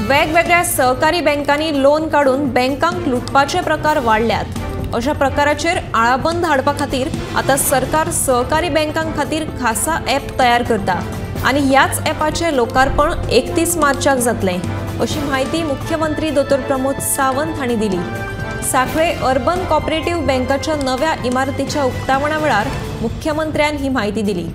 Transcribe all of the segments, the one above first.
वेगवेगळ्या सहकारी बँकांनी लोन काडून बँकांक लुटपाचे प्रकार वाडल्यात। अशा प्रकाराचेर आळाबंद हाडपा खातीर आतां सरकार सहकारी बँकां खातीर खासा ॲप तयार करता आनी ह्याच ॲपाचें लोकार्पण 31 मार्चाक जातलें अशी म्हायती मुख्यमंत्री दोतोर प्रमोद सावंत हांणी दिली। सांखळे अर्बन कॉपरेटिव्ह बँकाच्या नव्या इमारतीच्या उक्तावणा वेळार मुख्यमंत्र्यान ही म्हायती दिली।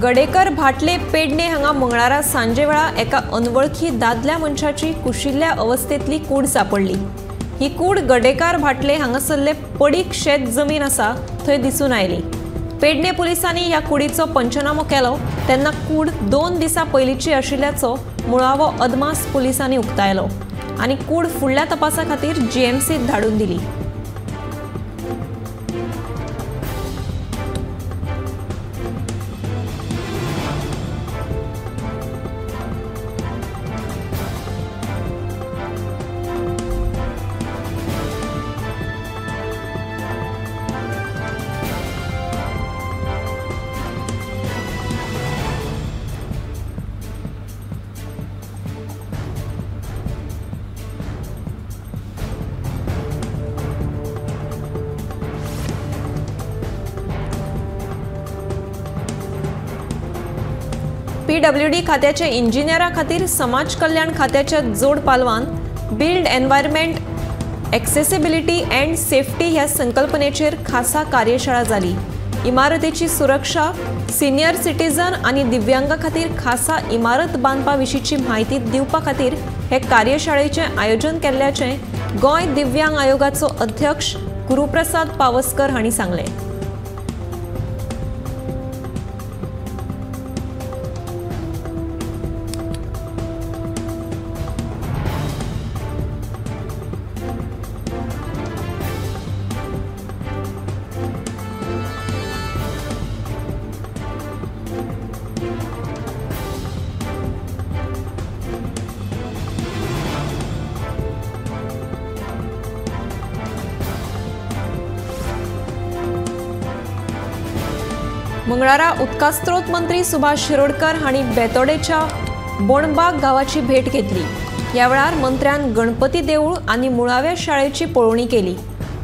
गडेकर भाटले पेडणे हांगा मंगळारा सांजेवेळा एका अनवळखी दादल्या मनशाची कुशिल्ल्या अवस्थेतली कूड सापडली। ही कूड गडेकार भाटले हांगासरले पडीक शेत जमीन आसा थंय दिसून आयली। पेडणे पुलिसांनी ह्या कुडीचो पंचनामो केलो तेन्ना कूड 2 दिसां पयलींची आशिल्ल्याचो मुळावो अदमास पुलिसांनी उक्तायलो आनी कूड फुडल्या तपासा खातीर जीएमसीत धाडून दिली। पीडब्ल्यूडी खात्याचे इंजिनियरा खातीर समाज कल्याण खात्याच्या जोड पालवान build environment accessibility and safety ह्या संकल्पनेचेर खासा कार्यशाळा जाली। इमारतीची सुरक्षा, सिनियर सिटीजन आनी दिव्यांगा खातीर खासा इमारत बांदपा विशींची म्हायती दिवपा खातीर हे कार्यशाळेचें आयोजन केल्ल्याचें गोंय दिव्यांग आयोगाचो अध्यक्ष गुरुप्रसाद पावसकर हांणी सांगलें। मंगळारा उदकास्रोत मंत्री सुभाष शिरोडकर हांणी बेतोडेच्या बोणबाग गांवाची भेट घेतली। ह्या वेळार मंत्र्यान गणपती देवूळ आनी मुळाव्या शाळेची पळोवणी केली।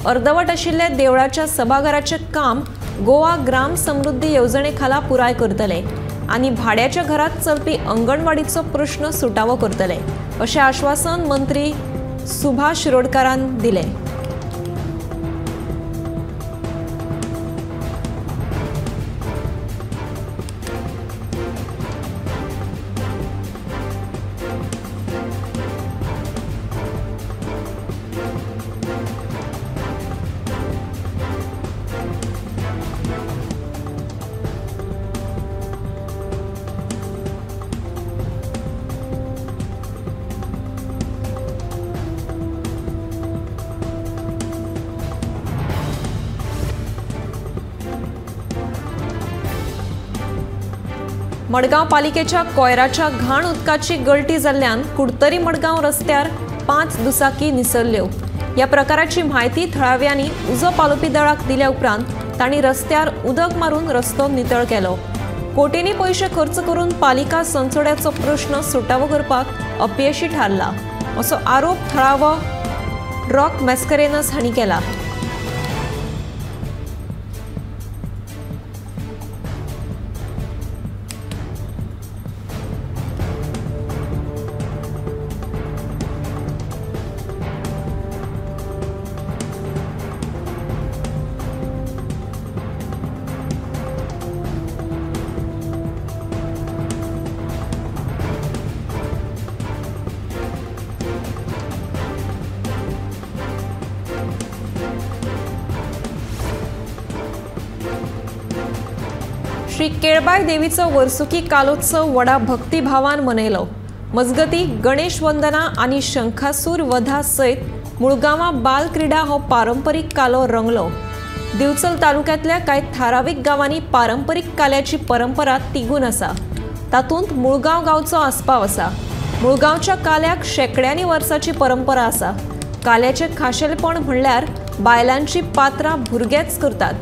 अर्दवट आशिल्ल्या देवळाच्या सभाघराचें काम गोवा ग्राम समृद्धी येवजणे खाला पुराय करतले आनी भाड्याच्या घरांत चलपी अंगणवाडीचो प्रश्न सुटावो करतले अशें आश्वासन मंत्री सुभाष शिरोडकरान दिलें। मडगांव पालिकेच्या कोयराच्या घाण उदकाची गळटी जाल्ल्यान कुडतरी मडगांव रस्त्यार 5 दुचाकी निसरल्यो। ह्या प्रकाराची म्हायती थळाव्यांनी उजो पालोवपी दळाक दिल्या उपरांत तांणी रस्त्यार उदक मारून रस्तो नितळ केलो। कोटींनी पयशे खर्च करून पालिका संचोड्याचो प्रश्न सुटावो करपाक अपयशी थारला असो आरोप थळावो रॉक मॅस्करेनस हांणी केला। श्री केळबाई देवीचो वर्सुकी कालोत्सव व्हडा भक्तिभावान मनयलो। मजगती गणेश वंदना आनी शंखासूर वधा सयत मुळगांवां बाल क्रीडा हो पारंपरीक कालो रंगलो. दिवचल तालुक्यांतल्या कांय थारावीक गांवांनी पारंपरीक काल्याची परंपरा तिगून आसा. तातूंत मुळगांव गांवचो आस्पाव आसा. मुळगांवच्या काल्याक शेंकड्यांनी वर्साची परंपरा आसा. काल्याचें खाशेलपण म्हणल्यार बायलांची पात्रां भुरगेच करतात.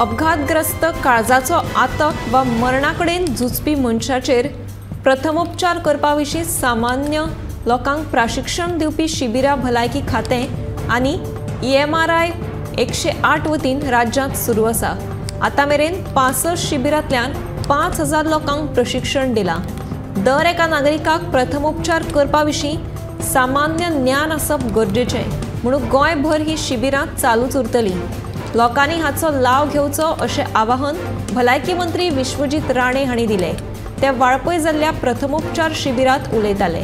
अपघातग्रस्त काळजाचो आतक वा मरणा कडेन झुजपी मनशाचेर प्रथमोपचार करपा विशीं सामान्य लोकांक प्रशिक्षण दिवपी शिबिरां भलायकी खातें आनी EMRI 108 वतीन राज्यांत सुरू आसा. आतां मेरेन 65 शिबिरांतल्यान 5000 लोकांक प्रशिक्षण दिलां. दर एका नागरिकाक प्रथमोपचार करपा विशीं सामान्य ज्ञान आसप गरजेचें म्हणून गोंयभर ही शिबिरां चालूच उरतलीं. लोकांनी हाचो लाव घेवचो अशें आवाहन भलायकी मंत्री विश्वजीत राणे हांणी दिलें. ते वाळपय जाल्ल्या प्रथमोपचार शिबिरांत उलयताले.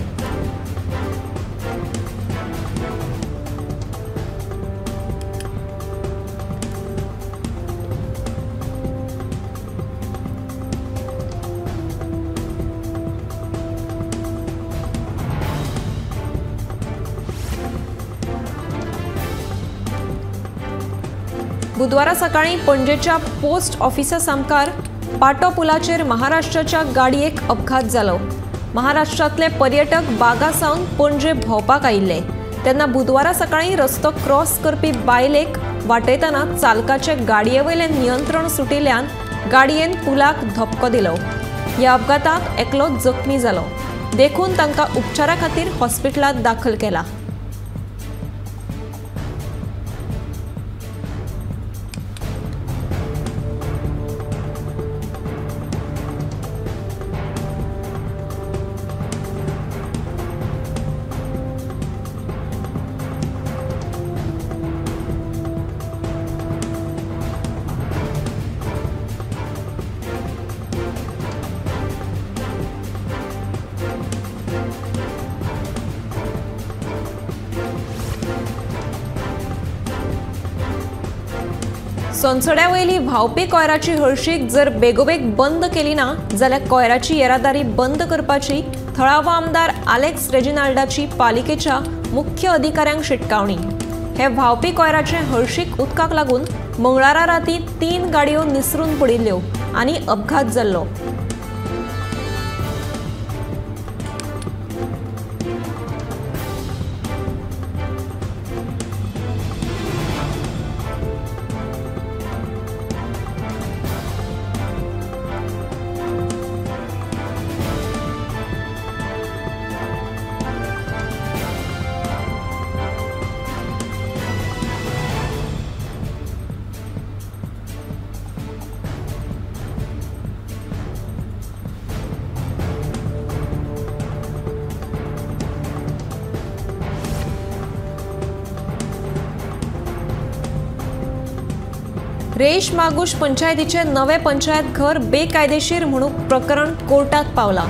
बुधवारा सकाळी पणजेच्या पोस्ट ऑफिसा सामकार पाटो पुलाचेर महाराष्ट्राच्या गाडयेक अपघात जालो. महाराष्ट्रांतले पर्यटक बागा सावन पणजे भोंवपाक आयिल्ले तेन्ना बुधवारा सकाळी रस्तो क्रॉस करपी बायलेक वाटयतना चालकाचे गाडये वयलें नियंत्रण सुटिल्ल्यान गाडयेन पुलाक धपको दिलो. ह्या अपघातांत एकलो जखमी जालो, देखून तांकां उपचारा खातीर हॉस्पिटलांत दाखल केला. सोनसड्या वयली व्हांवपी कोयराची हळशीक जर बेगोबेग बंद केली ना जाल्यार कोयराची येरादारी बंद करपाची थळावो आमदार आलेक्स रेजिनाल्डाची पालिकेच्या मुख्य अधिकाऱ्यांक शिटकावणी. हे व्हांवपी कोयराचे हळशीक उदकाक लागून मंगळारा राती 3 गाडयो निसरून पडिल्ल्यो आनी अपघात जाल्लो. रेश मागूश पंचायतीचे नवे पंचायत घर बेकायदेशीर म्हणून प्रकरण कोर्टात पावला.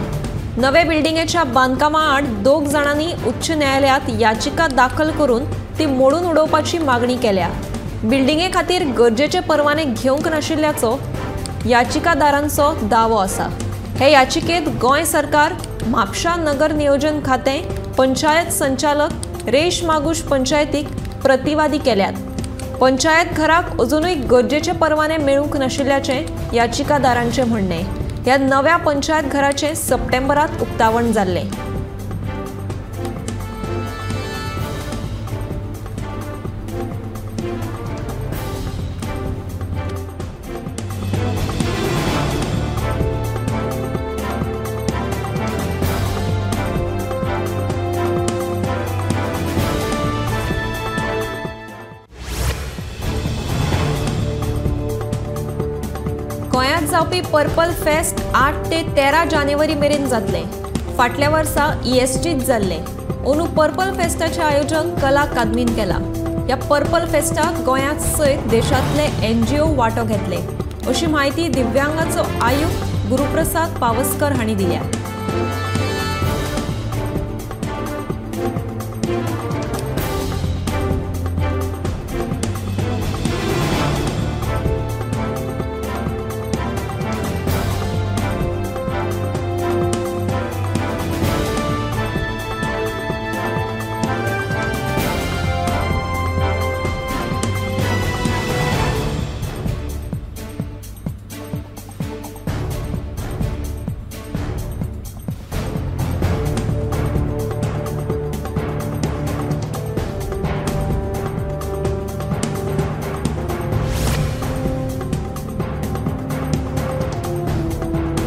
नवे बिल्डिंगेच्या बांदकामा आड 2 जाणांनी उच्च न्यायालयात याचिका दाखल करून ती मोडून उडोवपाची मागणी केल्या. बिल्डिंगे खातीर गरजेचे परवाने घेवंक नाशिल्ल्याचो याचिकादारांचो दावो आसा. हे याचिकेत गोंय सरकार, म्हापशा नगर नियोजन खातें, पंचायत संचालक, रेश मागूश पंचायतीक प्रतिवादी केल्यात. पंचायत घराक अजूनय गरजेचे परवाने मेळूंक नाशिल्ल्याचें याचिकादारांचें म्हणणें. ह्या नव्या पंचायत घराचें सप्टेंबरांत उक्तावण जाल्लें. गोंयांत जावपी पर्पल फेस्ट 8 ते 13 जानेवारी मेरेन जातलें. फाटल्या वर्सा ESGत जाल्लें. अंदू पर्पल फेस्टाचें आयोजन कला अकादमीन केलां. ह्या पर्पल फेस्टाक गोंयांत सयत देशांतले NGO वांटो घेतले अशी म्हायती दिव्यांगाचो आयुक्त गुरुप्रसाद पावसकर हांणी दिल्या.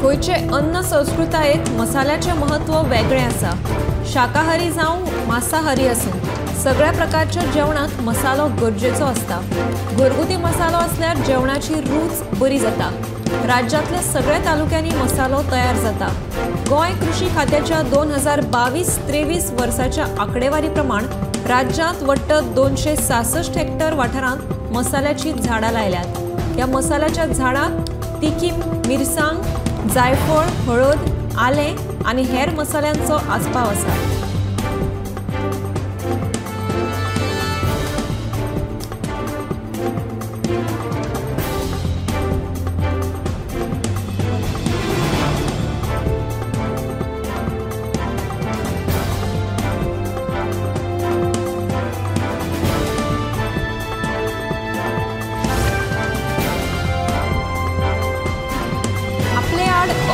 गोंयचे अन्न संस्कृतायेंत मसाल्याचें म्हत्व वेगळें आसा. शाकाहारी जावं मांसाहारी आसूं, सगळ्या प्रकारच्या जेवणांत मसालो गरजेचो आसता. घरगुती मसालो आसल्यार जेवणाची रूच बरी जाता. राज्यांतल्या सगळ्या तालुक्यांनी मसालो तयार जाता. गोंय कृषी खात्याच्या 2022-23 वर्साच्या आंकडेवारी प्रमाण राज्यांत वट्ट 266 हेक्टर वाठारांत मसाल्याची झाडां लायल्यात. ह्या मसाल्याच्या झाडांक तिखी मिरसांग, जायफळ, हळद, आलें आनी हेर मसाल्यांचो आस्पाव आसा.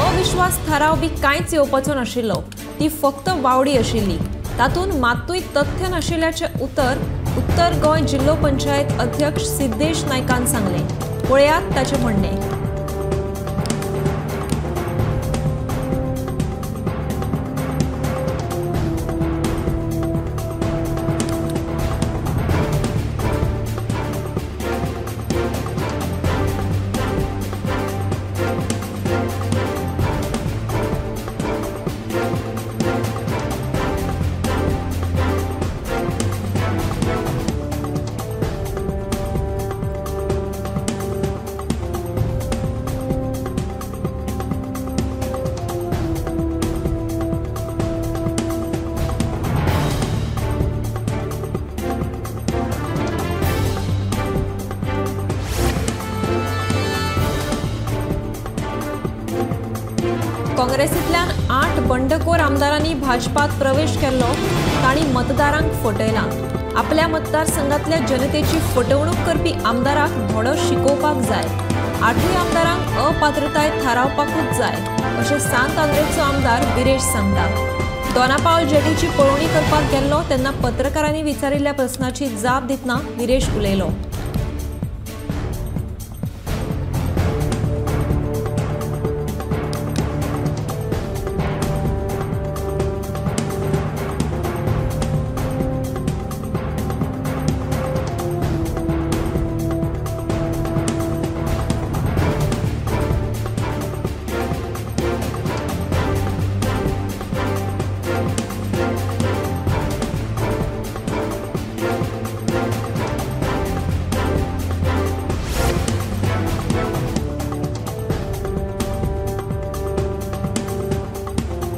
अविश्वास थाराव बी कांयच येवपाचो नाशिल्लो, ती फक्त वावडी आशिल्ली. तातूंत मात्तूय तथ्य नाशिल्ल्याचें उतर उत्तर गोंय जिल्लो पंचायत अध्यक्ष सिद्धेश नायकान सांगलें. पळयात ताचें म्हणणें. काँग्रेसींतल्यान 8 बंडखोर आमदारांनी भाजपात प्रवेश केल्लो. तांणी मतदारांक फटयलां. आपल्या मतदारसंघातल्या जनतेची फटवणूक करपी आमदाराक धडो शिकोवपाक जाय. 8 आमदारांक अपात्रताय थारावपाकूच जाय अशें सांत आंद्रेचो आमदार विरेश सांगता. दोनापावल जेटीची पळोवणी करपाक गेल्लो तेन्ना पत्रकारांनी विचारिल्ल्या प्रस्नाची जाप दितना विरेश उलयलो.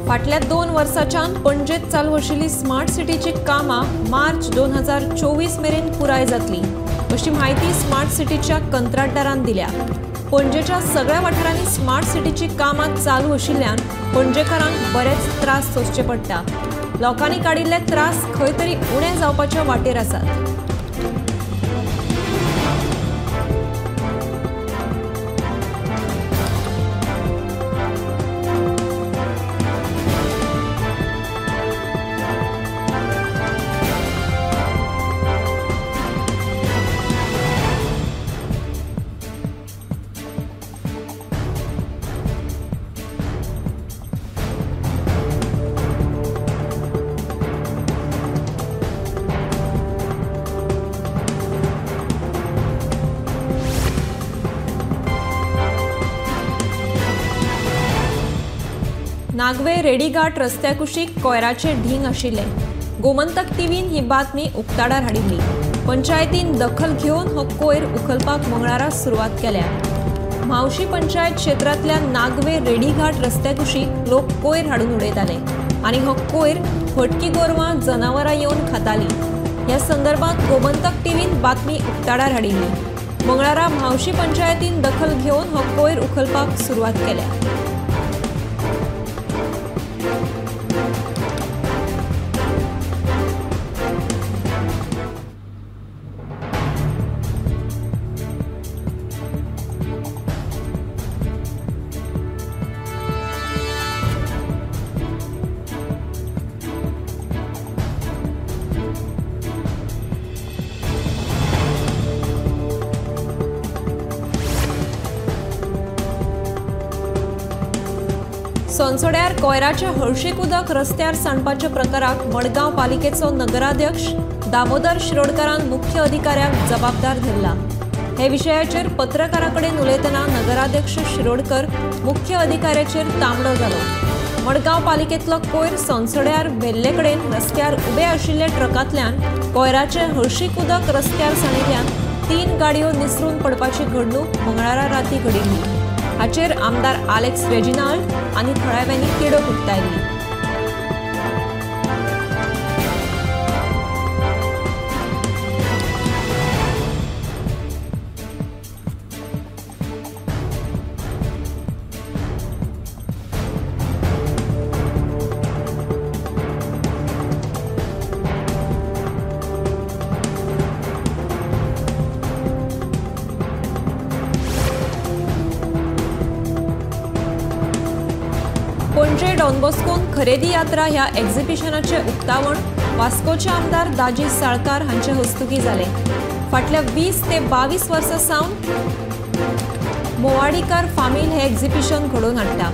फाटल्या 2 वर्सांच्यान पणजेत चालू आशिल्ली स्मार्ट सिटीची कामां मार्च 2024 मेरेन पुराय जातली अशी म्हायती स्मार्ट सिटीच्या कंत्राटदारान दिल्या. पणजेच्या सगळ्या वाठारांनी स्मार्ट सिटीची कामां चालू आशिल्ल्यान पणजेकारांक बरेच त्रास सोंसचे पडटा. लोकांनी काडिल्ले त्रास खंय तरी उणे जावपाच्या वाटेर आसात. नागवे रेडीघाट रस्त्या कुशीक कोयराचे ढींग आशिल्ले. गोमंतक टीव्हीन ही बातमी उक्ताडार हाडिल्ली. पंचायतीन दखल घेवन हो कोयर उखलपाक मंगळारा सुरवात केल्या. म्हावशी पंचायत क्षेत्रांतल्या नागवे रेडीघाट रस्त्या कुशीक लोक कोयर हाडून उडयताले आनी हो कोयर फटकी गोरवां जनावरां येवन खाताली. ह्या संदर्भात गोमंतक टीव्हीन बातमी उक्ताडार हाडिल्ली. मंगळारा म्हावशी पंचायतीन दखल घेवन हो कोयर उखलपाक सुरवात केल्या. सोनसोड्यार कोयराचे हळशीक उदक रस्त्यार सांडपाच्या प्रकाराक मडगांव पालिकेचो नगराध्यक्ष दामोदर शिरोडकारान मुख्य अधिकाऱ्याक जबाबदार धरला. हे विशयाचेर पत्रकारां कडेन उलयतना नगराध्यक्ष शिरोडकर मुख्य अधिकाऱ्याचेर तांबडो जालो. मडगांव पालिकेंतलो कोयर सोनसोड्यार व्हेल्ले कडेन रस्त्यार उबे आशिल्ल्या ट्रकांतल्यान कोयराचे हळशीक उदक रस्त्यार सांडिल्ल्यान 3 गाडयो निसरून पडपाची घडणूक मंगळारा राती घडिल्ली. हाचेर आमदार आलेक्स रेजिनाल्ड आनी थळाव्यांनी तिडक उक्तायली. पणजे डॉन बॉस्कोन खरेदी यात्रा ह्या एक्झिबिशनाचे उक्तावण वास्कोचे आमदार दाजी साळकार हांचे हस्तुकी जालें. फाटल्या 20 ते 22 वर्सां सावन मोवाडीकार फामील हे एक्झिबिशन घडोवन हाडटा.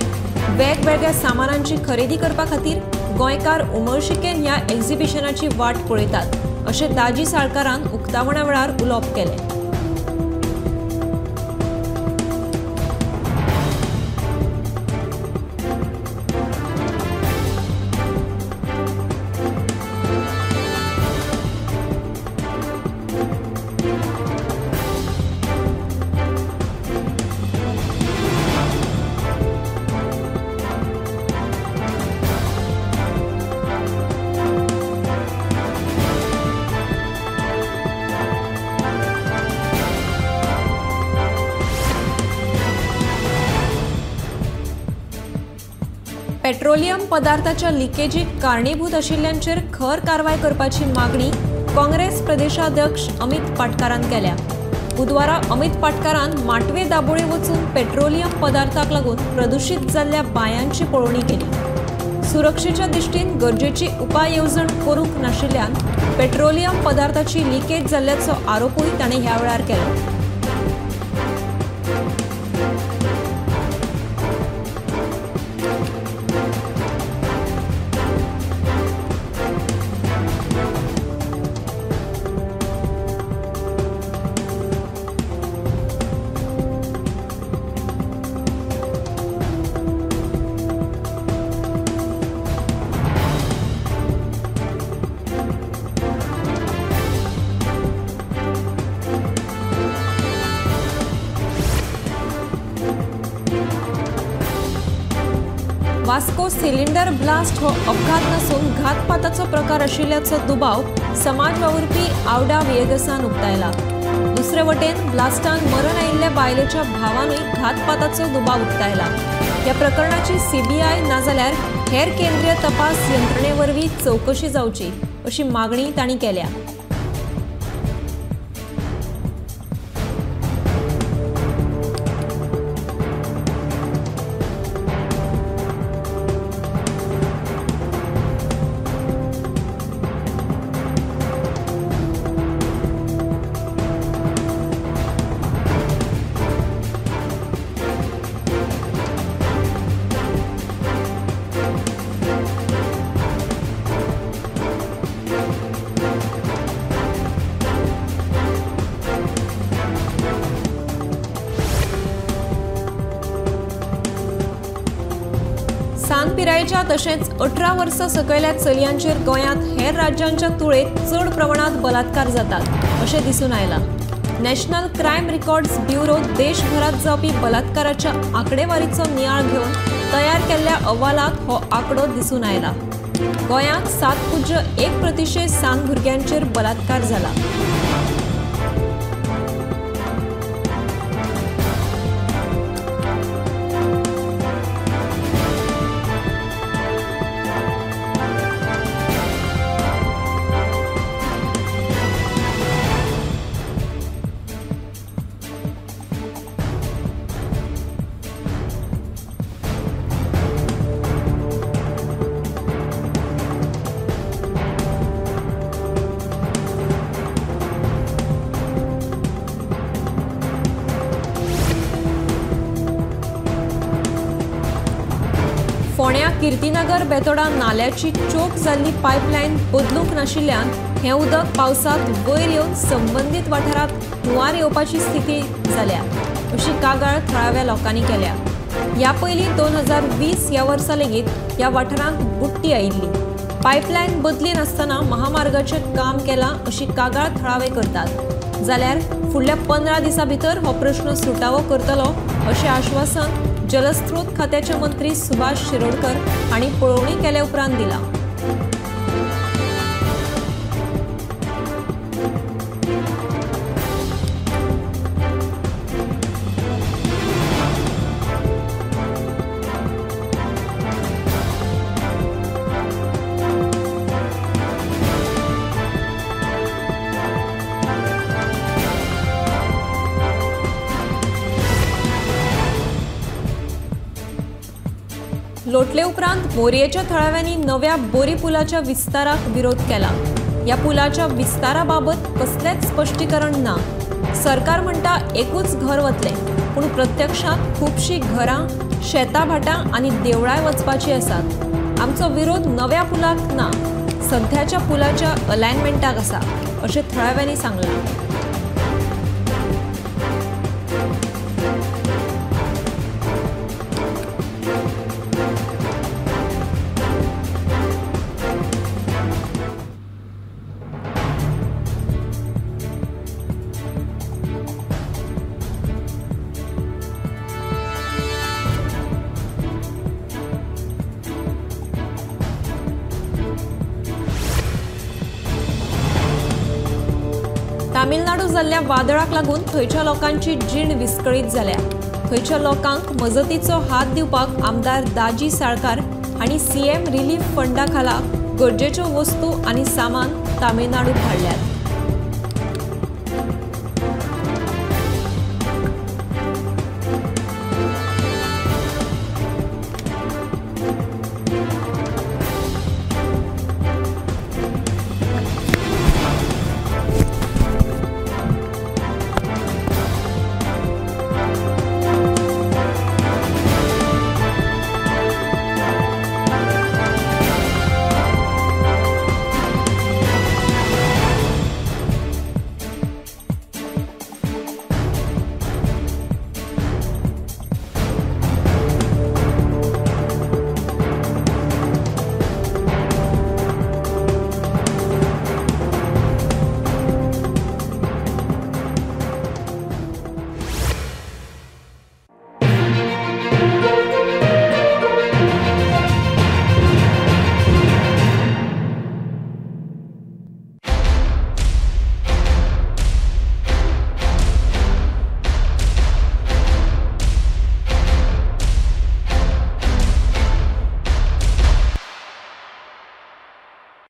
वेगवेगळ्या सामानांची खरेदी करपा खातीर गोंयकार उमळशिकेन ह्या एक्झिबिशनाची वाट पळयतात अशें दाजी साळकारान उक्तावणा वेळार उलोवप केलें. पेट्रोलियम पदार्थाच्या लिकेजीक कारणीभूत आशिल्ल्यांचेर खर कारवाय करपाची मागणी काँग्रेस प्रदेशाध्यक्ष अमित पाटकारान केल्या. बुधवारा अमित पाटकारान माटवे दाबोळे वचून पेट्रोलियम पदार्थाक लागून प्रदूषित जाल्ल्या बांयांची पळोवणी केली. सुरक्षेच्या दृष्टीन गरजेची उपाय येवजण करूंक नाशिल्ल्यान पेट्रोलियम पदार्थाची लिकेज जाल्ल्याचो आरोपूय ताणें ह्या वेळार केलो. वास्को सिलिंडर ब्लास्ट हो अपघात नासून घातपाताचो प्रकार आशिल्ल्याचो दुबाव समाज वावुरपी आवडा विएगसान उक्तायला. दुसरे वटेन ब्लास्टान मरण आयिल्ल्या बायलेच्या भावानूय घातपाताचो दुबाव उक्तायला. ह्या प्रकरणाची सीबीआय नाजाल्यार हेर केंद्रीय तपास यंत्रणे वरवीं चवकशी जावची अशी मागणी तांणी केल्या. सान पिरायेच्या तशेंच 18 वर्सां सकयल्या चलयांचेर गोंयांत हेर राज्यांच्या तुळेंत चड प्रमाणांत बलात्कार जातात अशें दिसून आयलां. नॅशनल क्रायम रिकॉर्ड्स ब्युरो देशभरात जावपी बलात्काराच्या आंकडेवारीचो नियाळ घेवन तयार केल्ल्या अहवालात हो आंकडो दिसून आयला. गोंयांत 7.1% सान भुरग्यांचेर बलात्कार जाला. फोंड्या किर्तीनगर बेतोडा नाल्याची चोक जाल्ली पायपलायन बदलूंक नाशिल्ल्यान हें उदक पावसांत वयर येवन संबंदीत वाठारांत हुंवार येवपाची स्थिती जाल्या अशी कागाळ थळाव्या लोकांनी केल्या. ह्या पयलीं 2020 ह्या वर्सा लेगीत ह्या वाठारांत बुडटी आयिल्ली. पायपलायन बदली नासतना महामार्गाचें काम केलां अशी कागाळ थळावे करतात. जाल्यार फुडल्या 15 दिसां भितर हो प्रश्न सुटावो करतलो अशें आश्वासन जलस्रोत खात्याचे मंत्री सुभाष शिरोडकर हांणी पळोवणी केले उपरांत दिला. लोटले उपरांत बोरयेच्या थळाव्यांनी नव्या बोरी पुलाच्या विस्ताराक विरोध केला. ह्या पुलाच्या विस्ताराबाबत कसलेंच स्पश्टीकरण ना. सरकार म्हणटा एकूच घर वतलें, पूण प्रत्यक्षांत खुबशीं घरां, शेतां भाटां आनी देवळांय वचपाचीं आसात. आमचो विरोध नव्या पुलाक ना, सध्याच्या पुलाच्या अलायनमेंटाक आसा अशें थळाव्यांनी सांगलां. तामिळनाडू जाल्ल्या वादळाक लागून थंयच्या लोकांची जीण विस्कळीत जाल्या. थंयच्या लोकांक मजतीचो हात दिवपाक आमदार दाजी साळकार हांणी सीएम रिलीफ फंडा खाला गरजेच्यो वस्तू आनी सामान तामिळनाडूक धाडल्यात.